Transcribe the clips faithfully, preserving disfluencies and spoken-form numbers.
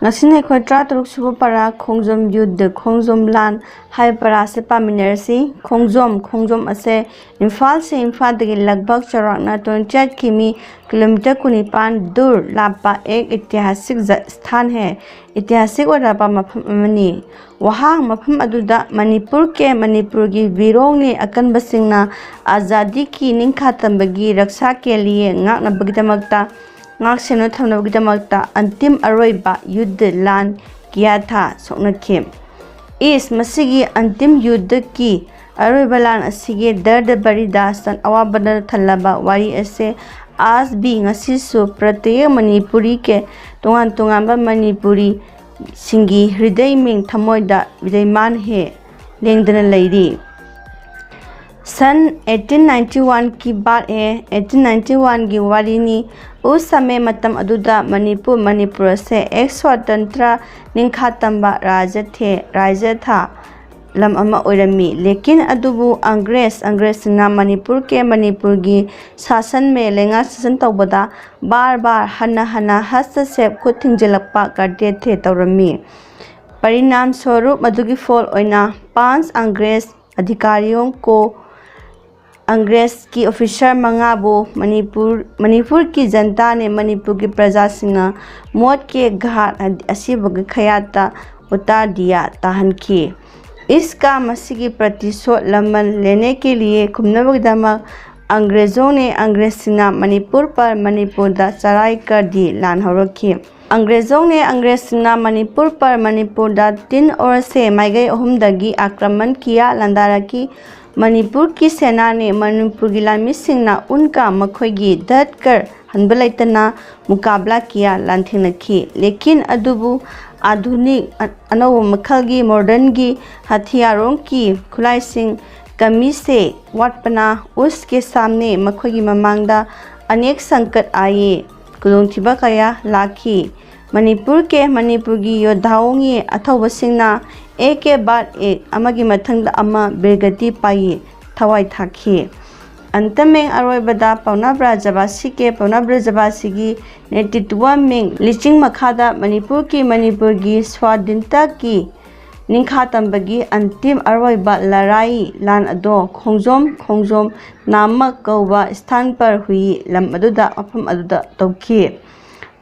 ꯉꯁꯤꯅ ꯑꯩꯈꯣꯏ ꯇꯔꯥꯇꯔꯨꯛ ꯁꯨꯕ ꯄꯔꯥ ꯈꯣꯡꯖꯣꯝ ꯌꯨꯗ, ꯈꯣꯡꯖꯣꯝ ꯂꯥꯟ ꯍꯥꯏꯕ ꯄꯔꯥꯁꯦ ꯄꯥꯃꯤꯟꯅꯔꯁꯤ꯫ ꯈꯣꯡꯖꯣꯝ, ꯈꯣꯡꯖꯣꯝ ꯑꯁꯦ ꯏꯝꯐꯥꯜꯁꯦ, ꯏꯝꯐꯥꯜꯗꯒꯤ ꯂꯒꯚꯒ ꯆꯥꯎꯔꯥꯛꯅ ꯇ꯭ꯋꯦꯟꯇꯤ ꯑꯩꯠ ꯀꯤꯃꯤ, ꯀꯤꯂꯣꯃꯤꯇꯔ ꯀꯨꯟꯅꯤꯄꯥꯟ ꯗꯨꯔ ꯂꯥꯞꯄ ꯑꯦꯛ ꯏꯇꯤꯍꯥꯁꯤꯛ ꯖ-, ꯁ꯭ꯊꯥꯟ ꯍꯦ, ꯏꯇꯤꯍꯥꯁꯤꯛ ꯑꯣꯏꯔꯕ ꯃꯐꯝ ꯑꯃꯅꯤ꯫ ꯋꯥꯍꯥꯡ ꯃꯐꯝ ꯑꯗꯨꯗ ꯃꯅꯤꯄꯨꯔ ꯀꯦ ꯃꯅꯤꯄꯨꯔꯒꯤ ꯕꯤꯔꯣꯡꯅꯤ ꯑꯀꯟꯕꯁꯤꯡꯅ ꯑꯖꯥꯗꯤ ꯀꯤ ꯅꯤꯡꯈꯥ ꯇꯝꯕꯒꯤ ꯔꯛꯁꯥ ꯀꯦ ꯂꯤꯌꯦ ꯉꯥꯛꯅꯕꯒꯤꯗꯃꯛꯇ, ꯉꯥꯛ ꯁꯦꯟꯅ ꯊꯝꯅꯕꯒꯤꯗꯃꯛꯇ ꯑꯟꯇꯤꯝ ꯑꯔꯣꯏꯕ ꯌꯨꯗ ꯂꯥꯟ ꯀꯤꯌꯥ ꯊꯥ ꯁꯣꯛꯅꯈꯤ꯫ ꯏꯁ, ꯃꯁꯤꯒꯤ ꯑꯟꯇꯤꯝ ꯌꯨꯗꯀꯤ ꯑꯔꯣꯏꯕ ꯂꯥꯟ ꯑꯁꯤꯒꯤ ꯗꯔꯗ ꯕꯔꯤꯗꯥꯁꯇꯟ ꯑꯋꯥꯕꯗ ꯊꯜꯂꯕ ꯋꯥꯔꯤ ꯑꯁꯦ ꯑꯥꯖ ꯕꯤ ꯉꯁꯤꯁꯨ ꯄ꯭ꯔꯇꯦꯛ ꯃꯅꯤꯄꯨꯔꯤ ꯀꯦ ꯇꯣꯉꯥꯟ ꯇꯣꯉꯥꯟꯕ ꯃꯅꯤꯄꯨꯔꯤꯁꯤꯡꯒꯤ ꯍ꯭ꯔꯤꯗꯩ ꯃꯤꯡ ꯊꯃꯣꯏꯗ ꯕꯤꯗꯩꯃꯥꯟ ꯍꯦ ꯂꯦꯡꯗꯅ ꯂꯩꯔꯤ꯫ ꯁꯟ ꯑꯩꯠꯇꯤꯟ ꯅꯥꯏꯟꯇꯤ ꯋꯥꯟꯒꯤ ꯕꯥꯠ ꯑꯦ ꯑꯩꯠꯇꯤꯟ ꯅꯥꯏꯟꯇꯤ ꯋꯥꯟꯒꯤ ꯋꯥꯔꯤꯅꯤ꯫ ꯎꯁ ꯁꯃꯦ ꯃꯇꯝ ꯑꯗꯨꯗ ꯃꯅꯤꯄꯨꯔ, ꯃꯅꯤꯄꯨꯔ ꯑꯁꯦ ꯑꯦꯛ ꯁ꯭ꯋꯥꯇꯟꯇ꯭ꯔ ꯅꯤꯡꯈꯥ ꯇꯝꯕ ꯔꯥꯖ꯭ꯌ ꯊꯦ, ꯔꯥꯖ꯭ꯌ ꯊꯥ ꯂꯝ ꯑꯃ ꯑꯣꯏꯔꯝꯃꯤ꯫ ꯂꯦꯀꯤꯟ ꯑꯗꯨꯕꯨ ꯑꯪꯒ꯭ꯔꯦꯖ, ꯑꯪꯒ꯭ꯔꯦꯖꯁꯤꯡꯅ ꯃꯅꯤꯄꯨꯔ ꯀꯦ ꯃꯅꯤꯄꯨꯔꯒꯤ ꯁꯥꯁꯟ ꯃꯦ ꯂꯩꯉꯥꯛ ꯁꯥꯁꯟ ꯇꯧꯕꯗ ꯕꯥꯔ ꯕꯥꯔ ꯍꯟꯅ ꯍꯟꯅ ꯍꯁꯇꯁꯦꯞ ꯈꯨꯠ ꯊꯤꯡꯖꯤꯜꯂꯛꯄ ꯀꯥꯔꯇꯦ ꯊꯦ ꯇꯧꯔꯝꯃꯤ꯫ ꯄꯔꯤꯅꯥꯝ ꯁ꯭ꯋꯔꯨꯞ ꯃꯗꯨꯒꯤ ꯐꯣꯜ ꯑꯣꯏꯅ ꯄꯥꯟꯁ ꯑꯪꯒ꯭ꯔꯦꯖ ꯑꯙꯤꯀꯥꯔꯤꯌꯣꯡ ꯀꯣ ꯑꯪꯒ꯭ꯔꯦꯖꯀꯤ ꯑꯣꯐꯤꯁꯥꯔ ꯃꯉꯥꯕꯨ ꯃꯅꯤꯄꯨꯔ, ꯃꯅꯤꯄꯨꯔꯒꯤ ꯖꯟꯇꯥꯅꯦ ꯃꯅꯤꯄꯨꯔꯒꯤ ꯄ꯭ꯔꯖꯥꯁꯤꯡꯅ ꯃꯣꯠ ꯀꯦ ꯘꯥꯠ ꯑꯁꯤꯕꯒꯤ ꯈꯌꯥꯠꯇ ꯎꯇꯥꯔ ꯗꯤꯌꯥ ꯇꯥꯍꯟꯈꯤ꯫ ꯏꯁꯀꯥ ꯃꯁꯤꯒꯤ ꯄ꯭ꯔꯇꯤꯁꯣꯠ ꯂꯃꯟ ꯂꯦꯅꯦ ꯀꯦ ꯂꯤꯌꯦ ꯈꯨꯝꯅꯕꯒꯤꯗꯃꯛ ꯑꯪꯒ꯭ꯔꯦꯖꯣꯡꯅꯦ ꯑꯪꯒ꯭ꯔꯦꯖꯁꯤꯡꯅ ꯃꯅꯤꯄꯨꯔ ꯄꯔ ꯃꯅꯤꯄꯨꯔꯗ ꯆꯔꯥꯏ ꯀꯔꯗꯤ ꯂꯥꯟ ꯍꯧꯔꯛꯈꯤ꯫ ꯑꯪꯒ꯭ꯔꯦꯖꯣꯡꯅꯦ ꯑꯪꯒ꯭ꯔꯦꯖꯁꯤꯡꯅ ꯃꯅꯤꯄꯨꯔ ꯄꯔ ꯃꯅꯤꯄꯨꯔꯗ ꯇꯤꯟ ꯑꯣꯔꯁꯦ ꯃꯥꯏꯀꯩ ꯑꯍꯨꯝꯗꯒꯤ ꯑꯥꯀ꯭ꯔꯃꯟ ꯀꯤꯌꯥ ꯂꯥꯟꯗꯥꯔꯛꯈꯤ꯫ ꯃꯅꯤꯄꯨꯔꯒꯤ ꯁꯦꯅꯥꯅꯦ ꯃꯅꯤꯄꯨꯔꯒꯤ ꯂꯥꯟꯃꯤꯁꯤꯡꯅ ꯎꯟꯀ ꯃꯈꯣꯏꯒꯤ ꯙꯠꯀꯔ ꯍꯟꯕ ꯂꯩꯇꯅ ꯃꯨꯀꯥꯕꯂꯥ ꯀꯤꯌꯥ ꯂꯥꯟꯊꯦꯡꯅꯈꯤ꯫ ꯂꯦꯀꯤꯟ ꯑꯗꯨꯕꯨ ꯑꯥꯙꯨꯅꯤꯛ ꯑ-, ꯑꯅꯧꯕ ꯃꯈꯜꯒꯤ ꯃꯣꯗꯔꯟꯒꯤ ꯍꯊꯤꯌꯥꯔꯣꯡꯒꯤ ꯈꯨꯠꯂꯥꯏꯁꯤꯡ ꯀꯃꯤꯁꯦ ꯋꯥꯠꯄꯅ ꯎꯁꯀꯦ ꯁꯥꯝꯅꯦ ꯃꯈꯣꯏꯒꯤ ꯃꯃꯥꯡꯗ ꯑꯅꯦꯛ ꯁꯪꯀꯠ ꯑꯥꯌꯦ ꯈꯨꯗꯣꯡꯊꯤꯕ ꯀꯌꯥ ꯂꯥꯛꯈꯤ꯫ ꯃꯅꯤꯄꯨꯔ ꯀꯦ ꯃꯅꯤꯄꯨꯔꯒꯤ ꯌꯣꯙꯥꯑꯣꯡꯒꯤ ꯑꯊꯧꯕꯁꯤꯡꯅ ꯑꯦ ꯀꯦ ꯕꯥꯠ ꯑꯦꯛ ꯑꯃꯒꯤ ꯃꯊꯪꯗ ꯑꯃ ꯕꯤꯔꯒꯇꯤ ꯄꯥꯏꯌꯦ ꯊꯋꯥꯏ ꯊꯥꯈꯤ꯫ ꯑꯟꯇꯃꯦꯡ ꯑꯔꯣꯏꯕꯗ ꯄꯥꯎꯅꯥ ꯕ꯭ꯔꯖꯕꯥꯁꯤ ꯀꯦ ꯄꯥꯎꯅꯥ ꯕ꯭ꯔꯖꯕꯥꯁꯤꯒꯤ ꯅꯦꯇ꯭ꯔꯤꯇ꯭ꯋ ꯃꯦꯡ ꯂꯨꯆꯤꯡ ꯃꯈꯥꯗ ꯃꯅꯤꯄꯨꯔꯒꯤ ꯃꯅꯤꯄꯨꯔꯒꯤ ꯁ꯭ꯋꯥꯙꯤꯟꯇꯀꯤ ꯅꯤꯡꯈꯥ ꯇꯝꯕꯒꯤ ꯑꯟꯇꯤꯝ ꯑꯔꯣꯏꯕ ꯂꯔꯥꯏ ꯂꯥꯟ ꯑꯗꯣ ꯈꯣꯡꯖꯣꯝ ꯈꯣꯡꯖꯣꯝ ꯅꯥꯃꯛ ꯀꯧꯕ ꯁ꯭ꯊꯥꯟ ꯄꯔ ꯍꯨꯏ ꯂꯝ ꯑꯗꯨꯗ ꯃꯐꯝ ꯑꯗꯨꯗ ꯇꯧꯈꯤ꯫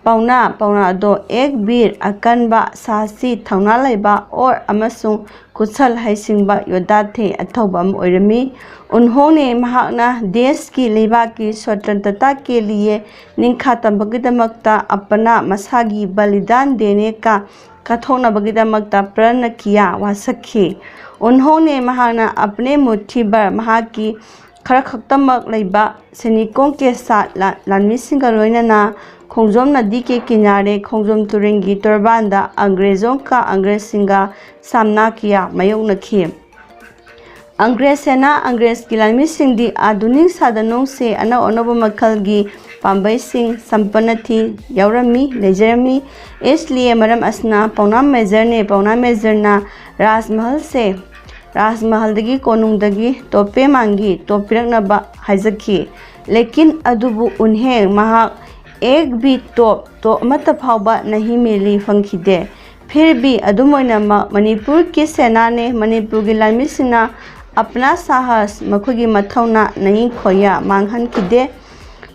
ꯄꯥꯎꯅꯥ ꯄꯥꯎꯅꯥ ꯑꯗꯣ ꯑꯦꯛ ꯕꯤꯔ ꯑꯀꯟꯕ ꯁꯥꯍꯁꯤ ꯊꯧꯅꯥ ꯂꯩꯕ ꯑꯣꯔ ꯑꯃꯁꯨꯡ ꯈꯨꯠꯁꯜ ꯍꯩꯁꯤꯡꯕ ꯌꯣꯗꯥꯊꯦ ꯑꯊꯧꯕ ꯑꯃ ꯑꯣꯏꯔꯝꯃꯤ꯫ ꯎꯟꯍꯣꯡꯅꯦ ꯃꯍꯥꯛꯅ ꯗꯦꯁꯀꯤ ꯂꯩꯕꯥꯛꯀꯤ ꯁ꯭ꯋꯇꯟꯇ꯭ꯔꯇꯥ ꯀꯦ ꯂꯤꯌꯦ ꯅꯤꯡꯈꯥ ꯇꯝꯕꯒꯤꯗꯃꯛꯇ ꯑꯄꯅꯥ ꯃꯁꯥꯒꯤ ꯕꯂꯤꯗꯥꯟ ꯗꯦꯅꯦ ꯀꯥ ꯀꯠꯊꯣꯛꯅꯕꯒꯤꯗꯃꯛꯇ ꯄ꯭ꯔꯟꯅ ꯀꯤꯌꯥ ꯋꯥꯁꯛꯈꯤ꯫ ꯎꯟꯍꯣꯡꯅꯦ ꯃꯍꯥꯛꯅ ꯑꯄꯅꯦ ꯃꯨꯊꯤꯕꯔ ꯃꯍꯥꯛꯀꯤ ꯈꯔ ꯈꯛꯇꯃꯛ ꯂꯩꯕ ꯁꯦꯅꯤꯀꯣꯡ ꯀꯦꯁꯥꯠ ꯂꯥꯟꯃꯤꯁꯤꯡꯒ ꯂꯣꯏꯅꯅ ꯈꯣꯡꯖꯣꯝ ꯅꯗꯤ ꯀꯦ ꯀꯤꯅꯥꯔꯦ ꯈꯣꯡꯖꯣꯝ ꯇꯨꯔꯦꯜꯒꯤ ꯇꯣꯔꯕꯥꯟꯗ ꯑꯪꯒ꯭ꯔꯦꯖꯣꯡ ꯀ ꯑꯪꯒ꯭ꯔꯦꯖꯁꯤꯡꯒ ꯁꯥꯝꯅꯥ ꯀꯌꯥ ꯃꯥꯌꯣꯛꯅꯈꯤ꯫ ꯑꯪꯒ꯭ꯔꯦꯖ ꯁꯦꯅꯥ ꯑꯪꯒ꯭ꯔꯦꯖꯀꯤ ꯂꯥꯟꯃꯤꯁꯤꯡꯗꯤ ꯑꯥꯙꯨꯅꯤꯛ ꯁꯥꯗꯅꯣꯡꯁꯦ ꯑꯅꯧ ꯑꯅꯧꯕ ꯃꯈꯜꯒꯤ ꯄꯥꯝꯕꯩꯁꯤꯡ ꯁꯝꯄꯅꯊꯤ ꯌꯥꯎꯔꯝꯃꯤ ꯂꯩꯖꯔꯝꯃꯤ꯫ ꯏꯁꯂꯤꯌꯦ ꯃꯔꯝ ꯑꯁꯤꯅ ꯄꯥꯎꯅꯥ ꯃꯦꯖꯔꯅꯦ ꯄꯥꯎꯅꯥ ꯃꯦꯖꯔꯅ ꯔꯥꯖꯃꯍꯜꯁꯦ ꯔꯥꯖꯃꯍꯜꯗꯒꯤ ꯀꯣꯅꯨꯡꯗꯒꯤ ꯇꯣꯞꯄꯦ ꯃꯥꯡꯒꯤ ꯇꯣꯞ ꯄꯤꯔꯛꯅꯕ ꯍꯥꯏꯖꯈꯤ꯫ ꯂꯦꯀꯤꯟ ꯑꯗꯨꯕꯨ ꯎꯟꯍꯦꯡ ꯃꯍꯥꯛ ꯑꯦꯛ ꯕꯤ ꯇꯣꯞ ꯇꯣꯞ ꯑꯃꯠꯇ ꯐꯥꯎꯕ ꯅꯍꯤ ꯃꯤꯂꯤ ꯐꯪꯈꯤꯗꯦ꯫ ꯐꯤꯔꯕꯤ ꯑꯗꯨꯝ ꯑꯣꯏꯅꯃꯛ ꯃꯅꯤꯄꯨꯔꯒꯤ ꯁꯦꯅꯥꯅꯦ ꯃꯅꯤꯄꯨꯔꯒꯤ ꯂꯥꯟꯃꯤꯁꯤꯡꯅ ꯑꯄꯅꯥ ꯁꯥꯍꯁ ꯃꯈꯣꯏꯒꯤ ꯃꯊꯧꯅꯥ ꯅꯍꯤ ꯈꯣꯌꯥ ꯃꯥꯡꯍꯟꯈꯤꯗꯦ꯫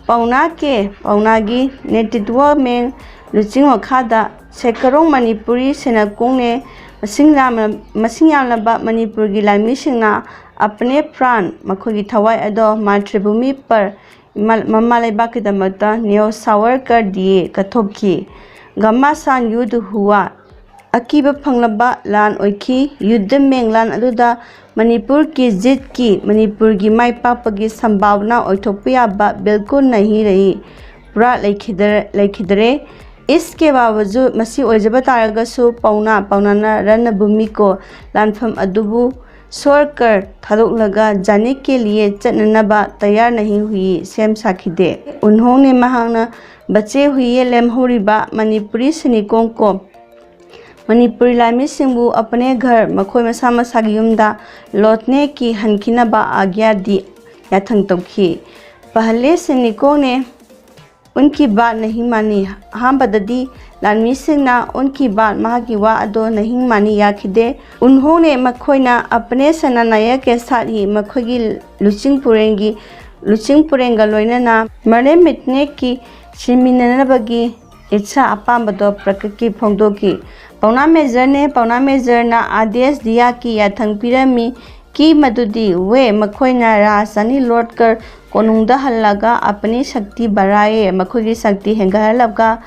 ꯄꯥꯎꯅꯥ ꯀꯦ ꯄꯥꯎꯅꯥꯒꯤ ꯅꯦꯇ꯭ꯔꯤꯇ꯭ꯋ ꯃꯦꯡ ꯂꯨꯆꯤꯡ ꯃꯈꯥꯗ ꯁꯦꯀꯔꯣꯡ ꯃꯅꯤꯄꯨꯔꯤ ꯁꯦꯅꯀꯣꯡꯅꯦ ꯃꯁꯤꯡ ꯌꯥꯝꯂ-, ꯃꯁꯤꯡ ꯌꯥꯝꯂꯕ ꯃꯅꯤꯄꯨꯔꯒꯤ ꯂꯥꯟꯃꯤꯁꯤꯡꯅ ꯑꯄꯅꯦ ꯄ꯭ꯔꯥꯟ ꯃꯈꯣꯏꯒꯤ ꯊꯋꯥꯏ ꯑꯗꯣ ꯃꯥꯇ꯭ꯔꯤꯚꯨꯃꯤ ꯄꯔ ꯏꯃꯥ-, ꯃꯃꯥ ꯂꯩꯕꯥꯛꯀꯤꯗꯃꯛꯇ ꯅꯤꯌꯣ ꯁꯥꯋꯔꯀꯔ ꯗꯤꯌꯦ ꯀꯠꯊꯣꯛꯈꯤ꯫ ꯒꯃꯥꯁꯥꯟ ꯌꯨꯗ ꯍꯨꯋꯥ ꯑꯀꯤꯕ ꯐꯪꯂꯕ ꯂꯥꯟ ꯑꯣꯏꯈꯤ꯫ ꯌꯨꯗ ꯃꯦꯡ ꯂꯥꯟ ꯑꯗꯨꯗ ꯃꯅꯤꯄꯨꯔꯒꯤ ꯖꯤꯠꯀꯤ ꯃꯅꯤꯄꯨꯔꯒꯤ ꯃꯥꯏ ꯄꯥꯛꯄꯒꯤ ꯁꯝꯚꯥꯕꯅꯥ ꯑꯣꯏꯊꯣꯛꯄ ꯌꯥꯕ ꯕꯤꯜꯀꯨꯜ ꯅꯍꯤ ꯔꯍꯤ ꯄꯨꯔꯥ ꯂꯩꯈꯤꯗ-, ꯂꯩꯈꯤꯗꯔꯦ꯫ ꯏꯁ ꯀꯦ ꯕꯥꯕꯖꯨ ꯃꯁꯤ ꯑꯣꯏꯖꯕ ꯇꯥꯔꯒꯁꯨ ꯄꯥꯎꯅꯥ ꯄꯥꯎꯅꯥꯅ ꯔꯟꯅ ꯚꯨꯃꯤ ꯀꯣ ꯂꯥꯟꯐꯝ ꯑꯗꯨꯕꯨ ꯁꯣꯔꯀꯔ ꯊꯥꯗꯣꯛꯂꯒ ꯖꯥꯅꯤ ꯀꯦ ꯂꯤꯌꯦ ꯆꯠꯅꯅꯕ ꯇꯌꯥꯔ ꯅꯍꯤ ꯍꯨꯏ ꯁꯦꯝ ꯁꯥꯈꯤꯗꯦ꯫ ꯎꯟꯍꯣꯡꯅꯦ ꯃꯍꯥꯛꯅ ꯕꯆꯦ ꯍꯨꯏꯌꯦ ꯂꯦꯝꯍꯧꯔꯤꯕ ꯃꯅꯤꯄꯨꯔꯤ ꯁꯤꯅꯤꯀꯣꯡ ꯀꯣ ꯃꯅꯤꯄꯨꯔꯤ ꯂꯥꯟꯃꯤꯁꯤꯡꯕꯨ ꯑꯄꯅꯦ ꯘꯔ ꯃꯈꯣꯏ ꯃꯁꯥ ꯃꯁꯥꯒꯤ ꯌꯨꯝꯗ ꯂꯣꯠꯅꯦ ꯀꯤ ꯍꯟꯈꯤꯅꯕ ꯑꯥꯒ꯭ꯌꯥ ꯗꯤ ꯌꯥꯊꯪ ꯇꯧꯈꯤ꯫ "पहले सैनिकों ने उनकी बात नहीं मानी꯫ ꯑꯍꯥꯟꯕꯗꯗꯤ ꯂꯥꯟꯃꯤꯁꯤꯡꯅ उनकी बात, ꯃꯍꯥꯛꯀꯤ ꯋꯥ ꯑꯗꯣ नहीं मानी, ꯌꯥꯈꯤꯗꯦ꯫ उन्होंने, ꯃꯈꯣꯏꯅ अपने सेनानायक के साथ ही, ꯃꯈꯣꯏꯒꯤ ꯂꯨꯆꯤꯡ ꯄꯨꯔꯦꯜꯒꯤ ꯂꯨꯆꯤꯡ ꯄꯨꯔꯦꯜꯒ ꯂꯣꯏꯅꯅ ꯃꯔꯦ ꯃꯤꯠꯅꯦꯛꯀꯤ ꯁꯤꯟꯃꯤꯟꯅꯅꯕꯒꯤ ꯏꯠꯁꯥ ꯑꯄꯥꯝꯕꯗꯣ ꯄ꯭ꯔꯀꯠꯀꯤ ꯐꯣꯡꯗꯣꯛꯈꯤ꯫ ꯄꯥꯎꯅꯥ ꯃꯦꯖꯔꯅꯦ, ꯄꯥꯎꯅꯥ ꯃꯦꯖꯔꯅ आदेश दिया कि, ꯌꯥꯊꯪ ꯄꯤꯔꯝꯃꯤ, कि ꯃꯗꯨꯗꯤ वे, ꯃꯈꯣꯏꯅ राजधानी लौटकर, ꯀꯣꯅꯨꯡꯗ ꯍꯜꯂꯒ अपनी शक्ति बढ़ाए, ꯃꯈꯣꯏꯒꯤ ꯁꯛꯇꯤ ꯍꯦꯟꯒꯠꯍꯜꯂꯒ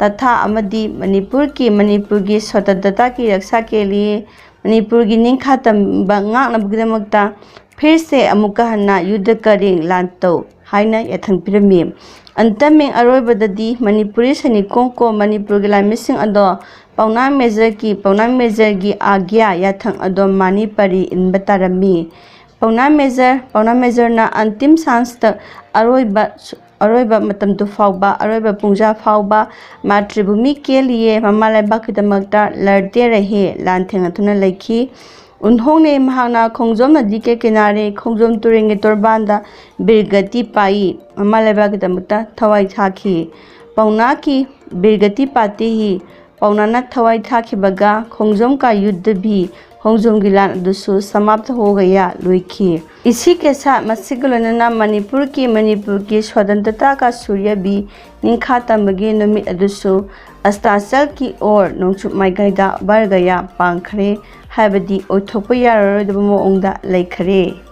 तथा ꯑꯃꯗꯤ ꯃꯅꯤꯄꯨꯔꯒꯤ, ꯃꯅꯤꯄꯨꯔꯒꯤ स्वतंत्रता की रक्षा के लिए, ꯃꯅꯤꯄꯨꯔꯒꯤ ꯅꯤꯡꯈꯥ ꯇꯝꯕ ꯉꯥꯛꯅꯕꯒꯤꯗꯃꯛꯇ फिर से ꯑꯃꯨꯛꯀ ꯍꯟꯅ युद्ध करें, ꯂꯥꯟ ꯇꯧ ꯍꯥꯏꯅ ꯌꯥꯊꯪ ꯄꯤꯔꯝꯃꯤ꯫ अंत में, ꯑꯔꯣꯏꯕꯗꯗꯤ मणिपुरी सैनिकों को, ꯃꯅꯤꯄꯨꯔꯒꯤ ꯂꯥꯟꯃꯤꯁꯤꯡ ꯑꯗꯣ ꯄꯥꯎꯅꯥ ꯃꯦꯖꯔꯒꯤ, ꯄꯥꯎꯅꯥ ꯃꯦꯖꯔꯒꯤ आज्ञा, ꯌꯥꯊꯪ ꯑꯗꯣ माननी पड़ी, ꯏꯟꯕ ꯇꯥꯔꯝꯃꯤ꯫ ꯄꯥꯎꯅꯥ ꯃꯦꯖꯔ, ꯄꯥꯎꯅꯥ ꯃꯦꯖꯔꯅ अंतिम सांस तक, ꯑꯔꯣꯏꯕ, ꯑꯔꯣꯏꯕ ꯃꯇꯝꯗꯨ ꯐꯥꯎꯕ, ꯑꯔꯣꯏꯕ ꯄꯨꯡꯖꯥ ꯐꯥꯎꯕ मातृभूमि के लिए, ꯃꯃꯥ ꯂꯩꯕꯥꯛꯀꯤꯗꯃꯛꯇ लड़ते रहे, ꯂꯥꯟ ꯊꯦꯡꯅꯗꯨꯅ ꯂꯩꯈꯤ꯫ उन्होंने, ꯃꯍꯥꯛꯅ ꯈꯣꯡꯖꯣꯝ नदी के किनारे, ꯈꯣꯡꯖꯣꯝ ꯇꯨꯔꯦꯜꯒꯤ ꯇꯣꯔꯕꯥꯟꯗ वीरगति पाई, ꯃꯃꯥ ꯂꯩꯕꯥꯛꯀꯤꯗꯃꯛꯇ ꯊꯋꯥꯏ ꯊꯥꯈꯤ꯫ पहुना की वीरगति पाते ही, ꯄꯥꯎꯅꯥꯅ ꯊꯋꯥꯏ ꯊꯥꯈꯤꯕꯒ ꯈꯣꯡꯖꯣꯝ का युद्ध भी, ꯈꯣꯡꯖꯣꯝꯒꯤ ꯂꯥꯟ ꯑꯗꯨꯁꯨ समाप्त हो गया, ꯂꯣꯏꯈꯤ꯫ इसी के साथ, ꯃꯁꯤꯒ ꯂꯣꯏꯅꯅ ꯃꯅꯤꯄꯨꯔꯒꯤ, ꯃꯅꯤꯄꯨꯔꯒꯤ स्वतंत्रता का सूर्य भी, ꯅꯤꯡꯈꯥ ꯇꯝꯕꯒꯤ ꯅꯨꯃꯤꯠ ꯑꯗꯨꯁꯨ अस्ताचल की ओर, ꯅꯣꯡꯆꯨꯞ ꯃꯥꯏꯀꯩꯗ बढ़ गया, ꯄꯥꯡꯈ꯭ꯔꯦ, ꯍꯥꯏꯕꯗꯤ ꯑꯣꯏꯊꯣꯛꯄ ꯌꯥꯔꯔꯣꯏꯗꯕ ꯃꯑꯣꯡꯗ ꯂꯩꯈ꯭ꯔꯦ꯫